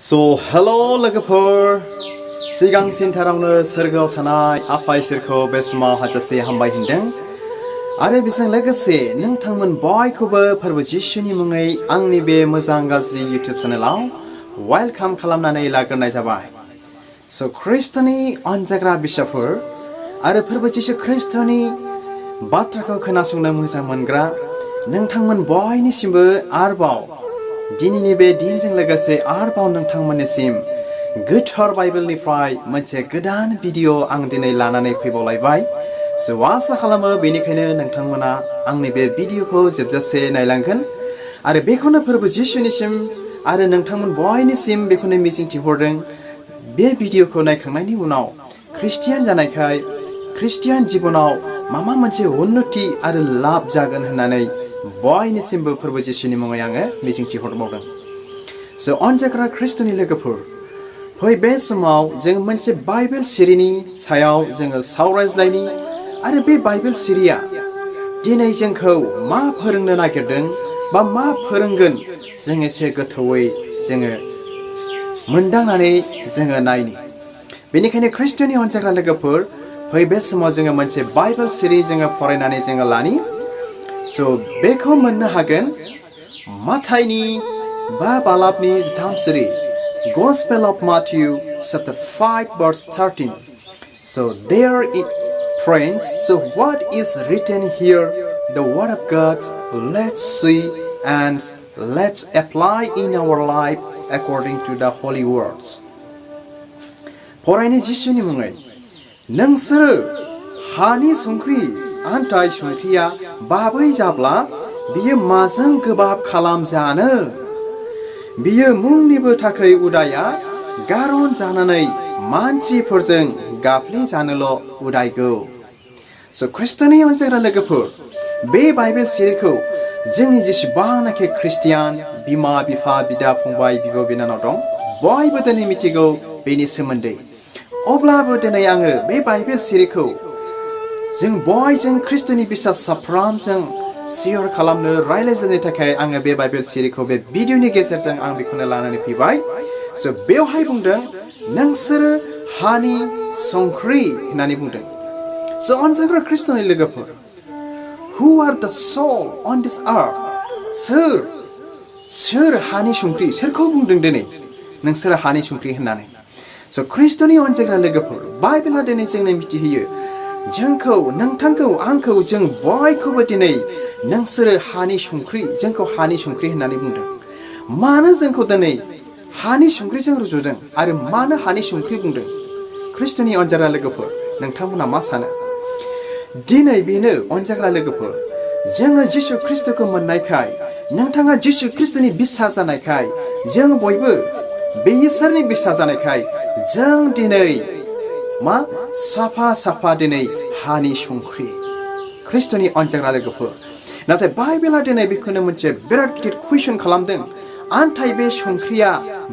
Hello लोगोफोर सिगांसिन थारावनो सोरगोआव थानाय आफा इसोरखौ बे समाव हाजासे हामबाय होनदों आरो बेजों लोगोसे नोंथांमोन बयखौबो फोरबो जिसुनि मुङै आंनि बे मोजां गाज्रि इउटिउब चेनेलाव वेलकाम खालामनानै लाग्रोनाय जाबाय। ख्रिस्ट'नि अनजाग्रा बिसाफोर आरो फोरबो जिसु ख्रिस्ट'नि बाथ्राखौ खोनासंनो मोजां मोनग्रा नोंथांमोन बयनिसिमबो आरोबाव दिनैनि बे दिनजों लोगोसे आरोबाव नोंथांमोननिसिम गोथार बाइबेलनिफ्राय मोनसे गोदान भिडिअ आं दिनै लानानै फैबावलायबाय। आसा खालामो बेनिखायनो नोंथांमोना आंनि बे भिडिअखौ जोबजासे नायलांगोन आरो बेखौनो फोरबो जिसुनिसिम आरो नोंथांमोन बयनिसिम बेखौनो मिजिंथिहरदों। बे भिडिअखौ नायखांनायनि उनाव ख्रिस्टियान जानायखाय ख्रिस्टियान जिबनाव माबा मोनसे उन्नति आरो लाब जागोन होननानै बयनिसिमबो फोरबो जिसुनि मुङै आङो मिजिंथिहरबावदों। अनजाग्रा ख्रिस्ट'नि लोगोफोर, फै बे समाव जों मोनसे बाइबेल सिरिनि सायाव जोङो सावरायज्लायनि आरो बे बाइबेल सिरिया दिनै जोंखौ मा फोरोंनो नागिरदों बा मा फोरोंगोन जों एसे गोथौयै जोङो मोनदांनानै जोङो नायनि। बेनिखायनो ख्रिस्ट'नि अनजाग्रा लोगोफोर, फै बे समाव जोङो मोनसे बाइबेल सिरि जोङो फरायनानै जोङो लानि। बेखौ मोननो हागोन माथाइनि बा बालाबनि 3 सिरि, Gospel of Matthew chapter 5 verse 13. There it friends, what is written here, the word of God, let's see and let's apply in our life according to the holy words. फरायनाय जिसुनि मुङै, नोंसोरो हानि संख्रि आन्थाय संख्रिया बाबै जाब्ला बियो माजों गोबाब खालाम जानो? बियो मुंनिबो थाखै उदाया गारन जानानै मानसिफोरजों गाफ्ले जानोल' उदायगौ। ख्रिस्ट'नि अनजाग्रा लोगोफोर, बे बाइबेल सिरिखौ जोंनि जेसेबांनाखि ख्रिस्टियान बिमा बिफा बिदा फंबाय बिब' बिनानाव दं बयबो दिनै मिथिगौ बेनि सोमोन्दै। अब्लाबो दिनै आङो बे बाइबेल सिरिखौ जों बयजों ख्रिस्ट'नि बिसास साफ्रामजों शेयार खालामनो रायज्लायनो थाखाय आङो बे बाइबेल सिरिखौ बे भिडिअनि गेजेरजों आं बेखौनो लानानै फैबाय। बेवहाय बुंदों नोंसोरो हानि संख्रि होननानै बुंदों। अनजाग्रा ख्रिस्ट'नि लोगोफोर, who are the salt on this earth? सोर हानि संख्रि? सोरखौ बुंदों दिनै नोंसोरो हानि संख्रि होननानै? ख्रिस्ट'नि अनजाग्रा लोगोफोर, बाइबेला दिनै जोंनो मिथिहोयो जोंखौ, नोंथांखौ, आंखौ, जों बयखौबो दिनै नोंसोरो हानि संख्रि, जोंखौ हानि संख्रि होननानै बुंदों। मानो जोंखौ दिनै हानि संख्रिजों रुजुदों आरो मानो हानि संख्रि बुंदों? ख्रिस्ट'नि अनजाग्रा लोगोफोर, नोंथांमोना मा सानो? दिनै बेनो अनजाग्रा लोगोफोर, जोङो जिसु ख्रिस्ट'खौ मोननायखाय, नोंथाङा जिसु ख्रिस्ट'नि बिसास जानायखाय, जों बयबो बे इसोरनि बिसास जानायखाय जों दिनै मा साफा दिनै हानि संख्रि। ख्रिस्ट'नि अनजाग्रा लोगोफोर, नाथाय बाइबेला दिनै बेखौनो मोनसे बिराद गिदिर कुइसन खालामदों। आन्थाय बे संख्रिया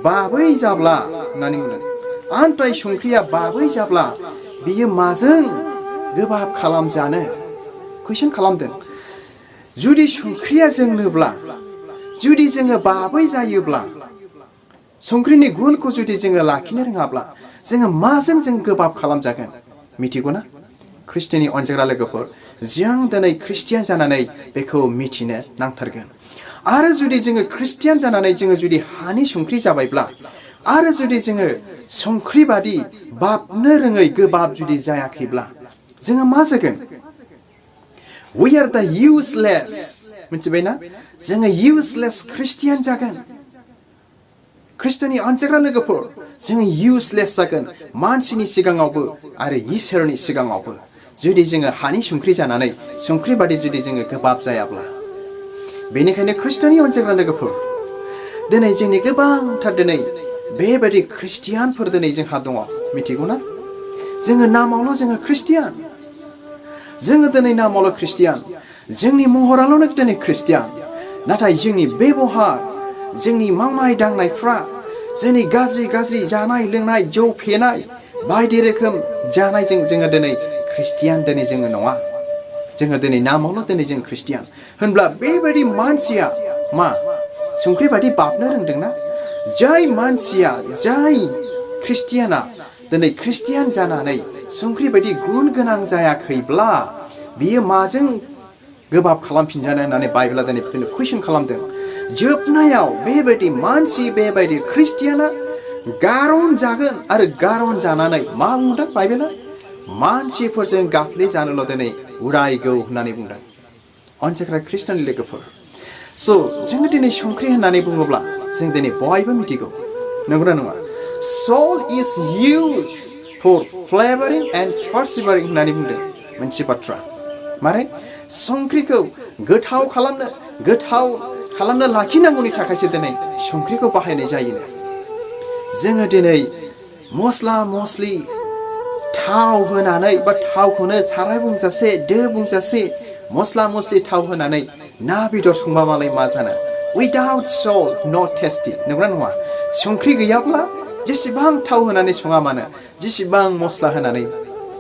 बाबै जाब्ला होननानै बुंदों। आन्थाय संख्रिया बाबै जाब्ला बियो माजों गोबाब खालामजानो? कुइसन खालामदों। जुदि संख्रिया जोंनोब्ला, जुदि जोङो बाबै जायोब्ला, संख्रिनि गुनखौ जुदि जोङो लाखिनो रोङाब्ला जोङो माजों जों गोबाब खालामजागोन? मिथिगौ ना ख्रिस्ट'नि अनजाग्रा लोगोफोर, जों दिनै ख्रिस्टियान जानानै बेखौ मिथिनो नांथारगोन। आरो जुदि जोङो ख्रिस्टियान जानानै जोङो जुदि हानि संख्रि जाबायब्ला आरो जुदि जोङो संख्रि बादि बाबनो रोङै गोबाब जुदि जायाखैब्ला जोङो मा जागोन? We are the useless, मिथिबायना? जोङो useless ख्रिस्टियान जागोन। ख्रिस्ट'नि अनजाग्रा लोगोफोर, जोङो इउसलेस जागोन मानसिनि सिगाङावबो आरो इसोरनि सिगाङावबो जुदि जोङो हानि संख्रि जानानै संख्रि बादि जुदि जोङो गोबाब जायाब्ला। बेनिखायनो ख्रिस्ट'नि अनजाग्रा लोगोफोर, दिनै जोंनि गोबांथार दिनै बेबायदि ख्रिस्टियानफोर दिनै जोंहा दङ। मिथिगौ ना? जोङो नामावल' जोङो ख्रिस्टियान, जोङो दिनै नामावल' ख्रिस्टियान, जोंनि महराल'नो दिनै ख्रिस्टियान, नाथाय जोंनि बेबहार, जोंनि मावनाय दांनायफ्रा, जोंनि गाज्रि जानाय लोंनाय, जौ फेनाय बायदि रोखोम जानायजों जोङो दिनै ख्रिस्टियान दिनै जोङो नङा। जोङो दिनै नामावल' दिनै जों ख्रिस्टियान होनब्ला बेबायदि मानसिया मा संख्रि बादि बाबनो रोंदोंना? जाय मानसिया जाय ख्रिस्टियाना दिनै ख्रिस्टियान जानानै संख्रि बायदि गुन गोनां जायाखैब्ला बियो माजों गोबाब खालामफिनजानो होननानै बाइबेला दिनै बेखौनो कुइसन खालामदों जोबनायाव बेबायदि मानसि बेबायदि ख्रिस्टियाना गारन जागोन आरो गारन जानानै मा बुंदों बाइबेला मानसिफोरजों गाफ्लेजानोल' दिनै उरायगौ होननानै बुंदों अनसायग्रा ख्रिस्टाननि लोगोफोर स' जोङो दिनै संख्रि होननानै बुङोब्ला जों दिनै बयबो मिथिगौ नंगौना नङा salt is used for flavoring and flavoring होननानै बुंदों मोनसे बाथ्रा मारै संख्रिखौ गोथाव खालामनो लाखिनांगौनि थाखायसो दिनै संख्रिखौ बाहायनाय जायो जोङो दिनै मस्ला मस्लि थाव होनानै बा थावखौनो साराय बुंजासे दो बुंजासे मस्ला मस्लि थाव होनानै ना बेदर संबा मालाय मा जानो without salt not tasty नंगौना नङा संख्रि गैयाब्ला जेसेबां थाव होनानै सङा मानो जेसेबां मस्ला होनानै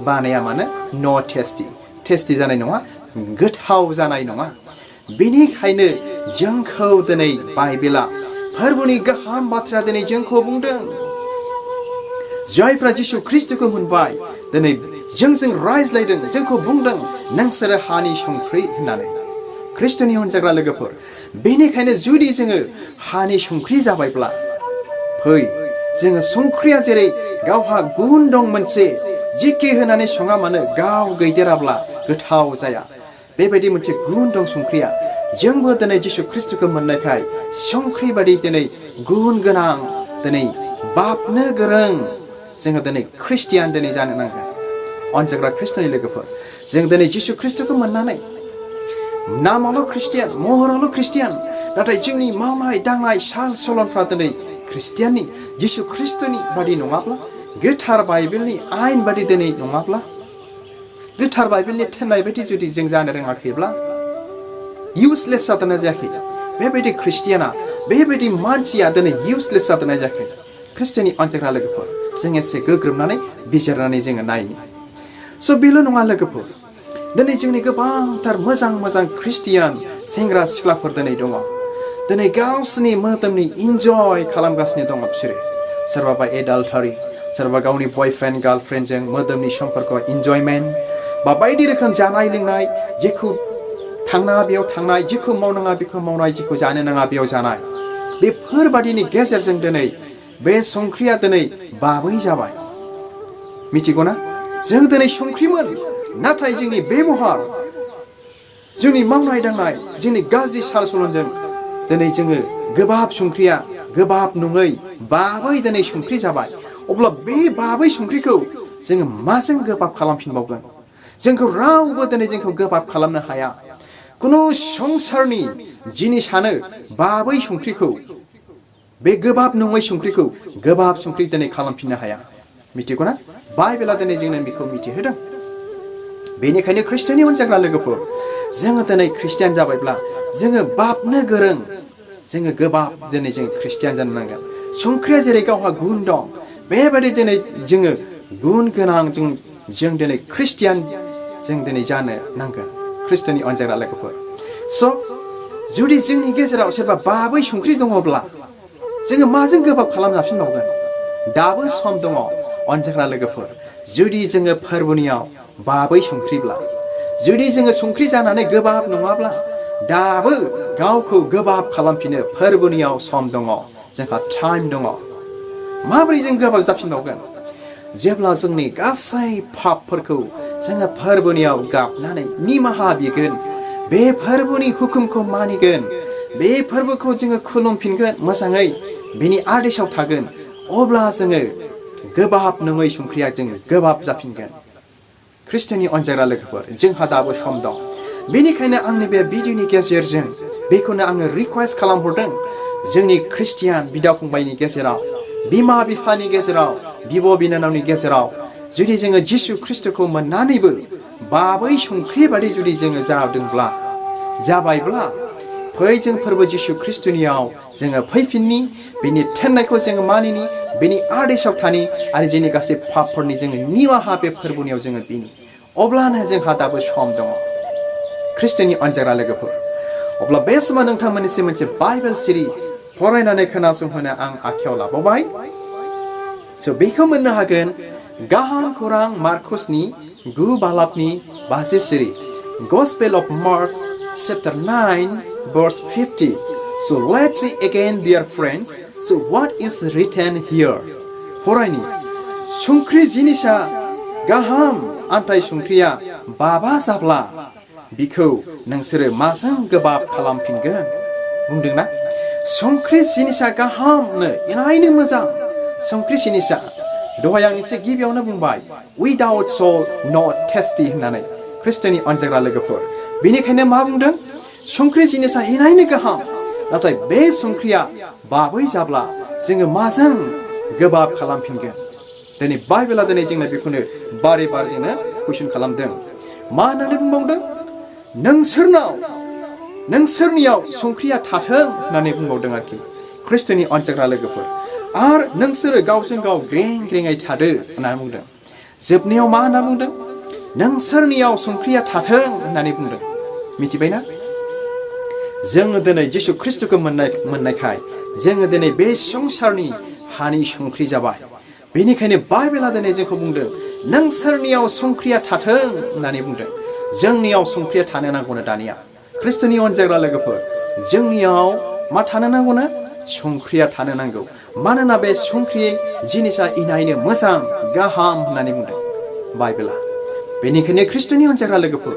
बानाया मानो not tasty जानाय नङा गोथाव जानाय नङा बेनिखायनो जोंखौ दिनै बाइबेला फोरबोनि गाहाम बाथ्रा दिनै जोंखौ बुंदों जायफ्रा जिसु ख्रिस्टखौ मोनबाय दिनै जोंजों रायज्लायदों जोंखौ बुंदों नोंसोरो हानि संख्रि होननानै ख्रिस्टनि अनजाग्रा लोगोफोर बेनिखायनो जुदि जोङो हानि संख्रि जाबायब्ला फै जोङो संख्रिया जेरै गावहा गुन दं मोनसे जिखि होनानै सङा मानो गाव गैदेराब्ला गोथाव जाया बेबायदि मोनसे गुन दं संख्रिया जोंबो दिनै जिसु ख्रिस्टखौ मोननायखाय संख्रि बादि दिनै गुन गोनां दिनै बाबनो गोरों जोङो दिनै ख्रिस्टियान दिनै जानो नांगोन अनजाग्रा ख्रिस्टनि लोगोफोर जों दिनै जिसु ख्रिस्टखौ मोननानै नामावल' ख्रिस्टियान महरावल' ख्रिस्टियान नाथाय जोंनि मावनाय दांनाय साल सलनफ्रा दिनै ख्रिस्टियाननि जिसु ख्रिस्टनि बादि नङाब्ला गोथार बाइबेलनि आयेन बादि दिनै नङाब्ला गोथार बाइबेलनि थिननाय बायदि जुदि जों जानो रोङाखैब्ला इउसलेस जादोंना जायाखै बेबायदि ख्रिस्टियाना बेबायदि मानसिया दिनै इउसलेस जादोंना जायाखै ख्रिस्टियाननि अनजाग्रा लोगोफोर जों एसे गोग्रोमनानै बिजिरनानै जोङो नायनि स' बेल' नङा लोगोफोर दिनै जोंनि गोबांथार मोजां ख्रिस्टियान सेंग्रा सिख्लाफोर दिनै दङ दिनै गावसोरनि मोदोमनि इन्जय खालामगासिनो दङ बिसोरो सोरबाबा एडाल्टारि सोरबा गावनि बयफ्रेन्ड गार्लफ्रेन्डजों मोदोमनि सम्पर्क इन्जयमेन्ट बा बायदि रोखोम जानाय लोंनाय जेखौ थांनाङा बेयाव थांनाय जेखौ मावनाङा बेखौ मावनाय जेखौ जानो नाङा बेयाव जानाय बेफोरबादिनि गेजेरजों दिनै बे संख्रिया दिनै बाबै जाबाय मिथिगौना जों दिनै संख्रिमोन नाथाय जोंनि बेबहार जोंनि मावनाय दांनाय जोंनि गाज्रि साल सलनजों दिनै जोङो गोबाब संख्रिया गोबाब नङै बाबै दिनै संख्रि जाबाय अब्ला बे बाबै संख्रिखौ जोङो माजों गोबाब खालामफिनबावगोन जोंखौ रावबो दिनै जोंखौ गोबाब खालामनो हाया खुनु संसारनि जिनिसानो बाबै संख्रिखौ बे गोबाब नङै संख्रिखौ गोबाब संख्रि दिनै खालामफिननो हाया मिथिगौना बाइबेला दिनै जोंनो बेखौ मिथिहोदों बेनिखायनो ख्रिस्टियाननि अनजाग्रा लोगोफोर जोङो दिनै ख्रिस्टियान जाबायब्ला जोङो बाबनो गोरों जोङो गोबाब दिनै जों ख्रिस्टियान जानो नांगोन संख्रिया जेरै गावहा गुन दं बेबायदि दिनै जोङो गुन गोनां जों दिनै ख्रिस्टियान जों दिनै जानो नांगोन ख्रिस्टियाननि अनजाग्रा लोगोफोर स' जुदि जोंनि गेजेराव सोरबा बाबै संख्रि दङब्ला जोङो माजों गोबाब खालामजाफिनबावगोन दाबो सम दङ अनजाग्रा लोगोफोर जुदि जोङो फोरबोनियाव बाबै संख्रिब्ला जुदि जोङो संख्रि जानानै गोबाब नङाब्ला दाबो गावखौ गोबाब खालामफिनो फोरबोनियाव सम दङ जोंहा टाइम दङ माबोरै जों गोबाब जाफिनबावगोन जेब्ला जोंनि गासै पापफोरखौ जोङो फोरबोनियाव गाबनानै निमाहा बिगोन बे फोरबोनि हुकुमखौ मानिगोन बे फोरबोखौ जोङो खुलुमफिनगोन मोजाङै बेनि आदेशाव थागोन अब्ला जोङो गोबाब नङै संख्रिया जों गोबाब जाफिनगोन ख्रिस्टियाननि अनजाग्रा लोगोफोर जोंहा दाबो सम दं बेनिखायनो आंनि बे भिडिअनि गेजेरजों बेखौनो आङो रिक्वेस्ट खालामहरदों जोंनि ख्रिस्टियान बिदा फंबायनि गेजेराव बिमा बिफानि गेजेराव बिब' बिनानावनि गेजेराव जुदि जोङो जिसु ख्रिस्टखौ मोननानैबो बाबै संख्रि बादि जुदि जोङो जाबायब्ला फै जों फोरबो जिसु ख्रिस्टनियाव जोङो फैफिननि बेनि थिननायखौ जोङो मानिनि बेनि आदेशाव थानि आरो जोंनि गासै पापफोरनि जोङो निमाहा बे फोरबोनियाव जोङो बिनि अब्लानो जोंहा दाबो सम दङ ख्रिस्टियाननि अनजाग्रा लोगोफोर अब्ला बे समाव नोंथांमोननिसिम मोनसे बाइबेल सिरि फरायनानै खोनासंहोनो आं आखायाव लाबावबाय। स' बेखौ मोननो हागोन गाहाम खौरां मार्कसनि 9 बालाबनि 50 Gospel of Mark chapter 9 verse 50. So let's see again, dear friends. So what is written here? फरायनि संख्रि जिनिसा गाहाम आन्थाय संख्रिया बाबा जाब्ला बिखौ नोंसोरो माजों गोबाब खालामफिनगोन? बुंदोंना संख्रि जिनिसा गाहामनो इनायनो मोजां संख्रि जिनिसा दहाय आं एसे गिबियावनो बुंबाय without salt not tasty होननानै ख्रिस्ट'नि अनजाग्रा लोगोफोर बेनिखायनो मा बुंदों संख्रि जिनिसा इनायनो गाहाम नाथाय बे संख्रिया बाबै जाब्ला जोङो माजों गोबाब खालामफिनगोन दिनै बाइबेला दिनै जोंनो बेखौनो बारे बारे जोंनो कुइसन खालामदों मा होननानै बुंबावदों नोंसोरनियाव संख्रिया थाथों होननानै बुंबावदों आरोखि ख्रिस्ट'नि अनजाग्रा लोगोफोर आरो नोंसोरो गावजों गाव ग्रें ग्रेङै थादो होननानै बुंदों जोबनायाव मा होनना बुंदों नोंसोरनियाव संख्रिया थाथों होननानै बुंदों मिथिबायना जोङो दिनै जिसु ख्रिस्ट'खौ मोननायखाय जोङो दिनै बे संसारनि हानि संख्रि जाबाय बेनिखायनो बाइबेला दिनै जोंखौ बुंदों नोंसोरनियाव संख्रिया थाथों होननानै बुंदों जोंनियाव संख्रिया थानो नांगौनो दानिया ख्रिस्ट'नि अनजाग्रा लोगोफोर जोंनियाव मा थानो नांगौनो संख्रिया थानो नांगौ मानोना बे संख्रि जिनिसा इनायनो मोजां गाहाम होननानै बुंदों बाइबेला बेनिखायनो ख्रिस्ट'नि अनजाग्रा लोगोफोर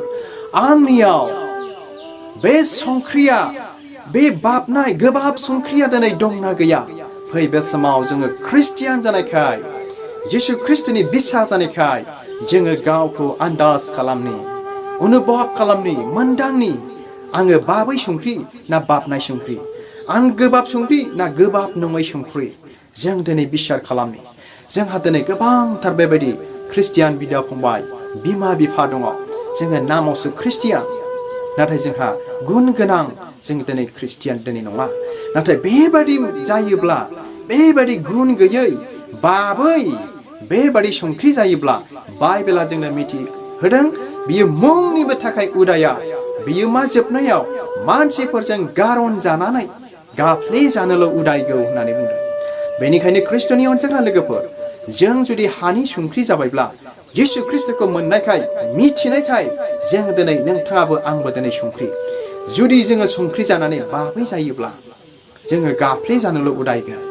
आंनियाव बे संख्रिया बे बाबनाय गोबाब संख्रिया दिनै दंना गैया फैबे समाव जोङो ख्रिस्टियान जानायखाय जिसु ख्रिस्ट'नि बिसा जानायखाय जोङो गावखौ आन्दाज खालामनि अनुभव खालामनि मोनदांनि आङो बाबै संख्रि ना बाबनाय संख्रि आं गोबाब संख्रि ना गोबाब नङै संख्रि जों दिनै बिसार खालामनि जोंहा दिनै गोबांथार बेबायदि ख्रिस्टियान बिदा फंबाय बिमा बिफा दङ जोङो नामावसो ख्रिस्टियान नाथाय जोंहा गुन गोनां जों दिनै ख्रिस्टियान दिनै नङा नाथाय बेबायदि जायोब्ला बेबायदि गुन गैयै बाबै बेबायदि संख्रि जायोब्ला बाइबेला जोंनो मिथिहोदों बियो मुंनिबो थाखाय उदाया बियो मा जोबनायाव मानसिफोरजों गारन जानानै गाफ्ले जानोल' उदायगौ होननानै बुंदों बेनिखायनो ख्रिस्ट'नि अनजाग्रा लोगोफोर जों जुदि हानि संख्रि जाबायब्ला जिसु ख्रिस्ट'खौ मोननायखाय मिथिनायखाय जों दिनै नोंथाङाबो आंबो दिनै संख्रि जुदि जोङो संख्रि जानानै बाबै जायोब्ला जोङो गाफ्ले जानोल' उदायगोन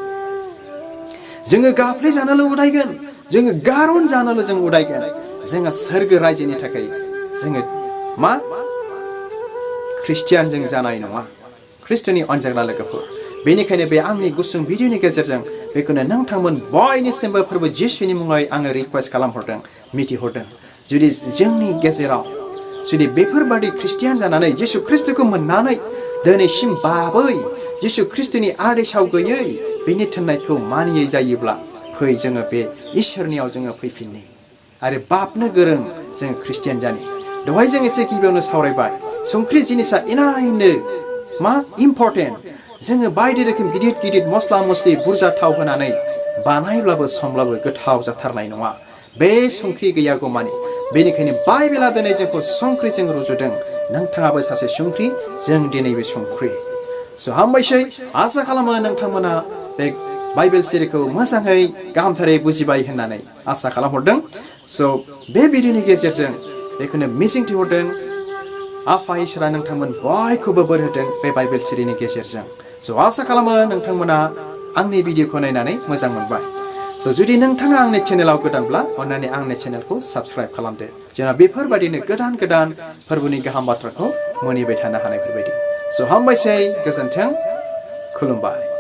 जोङो गारन जानोल' जों उदायगोन जोङो सोरगो रायजोनि थाखाय जोङो मा ख्रिस्टियान जों जानाय नङा ख्रिस्ट'नि अनजाग्रा लोगोफोर बेनिखायनो बे आंनि गुसुं भिडिअनि गेजेरजों बेखौनो नोंथांमोन बयनिसिमबो फोरबो जिसुनि मुङै आङो रिक्वेस्ट खालामहरदों मिथिहरदों जुदि जोंनि गेजेराव जुदि बेफोरबादि ख्रिस्टियान जानानै जिसु ख्रिस्ट'खौ मोननानै दिनैसिम बाबै जिसु ख्रिस्ट'नि आदेशाव गैयै बेनि थिननायखौ मानियै जायोब्ला फै जोङो बे इसोरनियाव जोङो फैफिननि आरो बाबनो गोरों जोङो ख्रिस्टियान जानि दहाय जों एसे गिबियावनो सावरायबाय संख्रि जिनिसा इनायनो मा इम्परटेन्ट जोङो बायदि रोखोम गिदिर मस्ला मस्लि बुरजा थाव होनानै बानायब्लाबो संब्लाबो गोथाव जाथारनाय नङा बे संख्रि गैयागौ मानि बेनिखायनो बाइबेला दिनै जोंखौ संख्रिजों रुजुदों नोंथाङाबो सासे संख्रि जों दिनैबो संख्रि स' हामबायसै आसा खालामो नोंथांमोना बे बाइबेल सिरिखौ मोजाङै गाहामथारै बुजिबाय होननानै आसा खालामहरदों स' बे भिडिअनि गेजेरजों बेखौनो मिजिंथिहरदों आफा इसोरा नोंथांमोन बयखौबो बोर होदों बे बाइबेल सिरिनि गेजेरजों स' आसा खालामो नोंथांमोना आंनि भिडिअखौ नायनानै मोजां मोनबाय स' जुदि नोंथाङा आंनि चेनेलाव गोदानब्ला अन्नानै आंनि चेनेलखौ साबस्क्राइब खालामदो जोंहा बेफोरबायदिनो गोदान फोरबोनि गाहाम बाथ्राखौ मोनहैबाय थानो हानायफोरबायदि स' हामबायसै गोजोन्थों खुलुमबाय